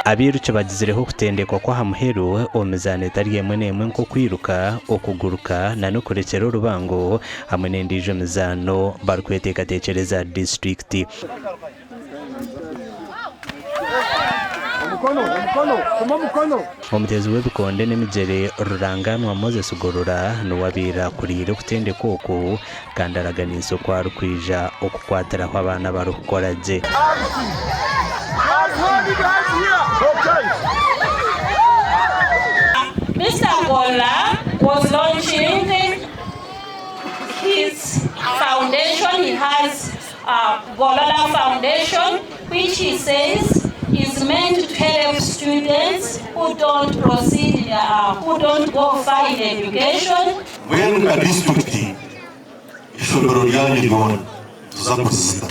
Abairuki bagizireho okutendekwa kw'aha muheru omu mizaano etari emwe n'emwe nk'okwiruka, okuguruka n'okurekyera orubango hamwe n'endiijo mizaano barikweteekateekyera eza disiturikiti. Omuteezi w'ebikonde n'emigyere Ruranganwa Moses Gorora niwe abaire akuriire okutendekwa oku kandi araganiise oku arikwija okukwatiraho abaana abarikukora gye. Mister Gorora was launching his foundation, he has Golola Foundation, which he says is meant to help students who don't proceed, who don't go far in education. Mbwenu nka disiturikiti eishomero ryanyu ryona nituza kurizita.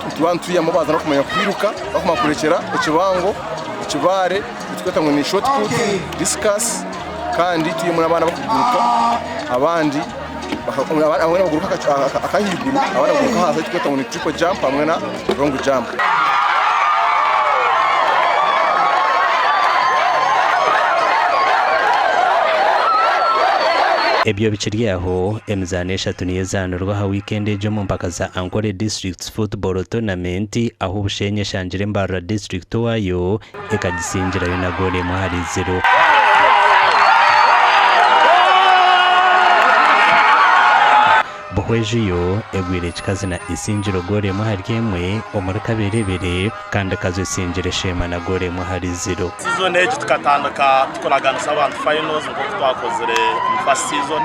Nituba nitwihamu abazaani barikumanya kwiruka, barikumanya kurekyera ekibango, ekibaare ekiturikweta ngu ni shot put, discus kandi twihemu n'abaana abarikuguruka abandi abamwe nibaguruka akahaiguru abandi nibaguruka ahansi ekiturikweta ngu ni triple jump hamwe na long jump. Ebyo bikiri aho, emizaano eshatu niyo ezaanirwe aha wiikendi egi omu mpaka za Ankole Districts Football Tournament ahu Bushenyi eshangire Mbarara District owaayo ekagisingirayo na goolo emwe ahari ziro. Buhweju yo egwire ekikazi na Isingiro goolo emwe ahari emwe omuri Kaberebere kandi Kazo esingire Sheema na goolo emwe ahari ziro. Season egi tukatandika tukuraganisa abantu finals nk'oku twakozire omu first season.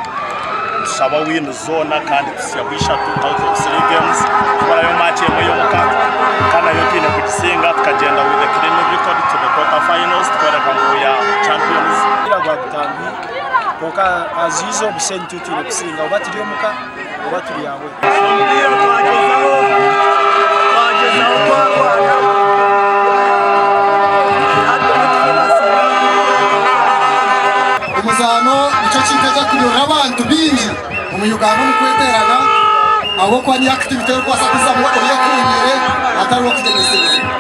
Nitushaba win zoona kandi tusyaho ishatu out of three games. Tuburayo match emwe yonka kandi nayo twine kugisinga tukagyenda with a clean record to the quarter finals tukworeka ngu we are champions. Omupiira gwa butambi kwonka as usual Bushenyi titwine kusinga oba turi omuka oba turi away. Omupiira twagyezaho twagyezaho twarwana hati nitufokasinga Omuzaano nikyo kintu ekyakururira abantu baingi omu Uganda omu kweterana ahabw'okuba niyo activity erikubaasa kuzamu oyekuumire hatariho kugyemeserezibwa.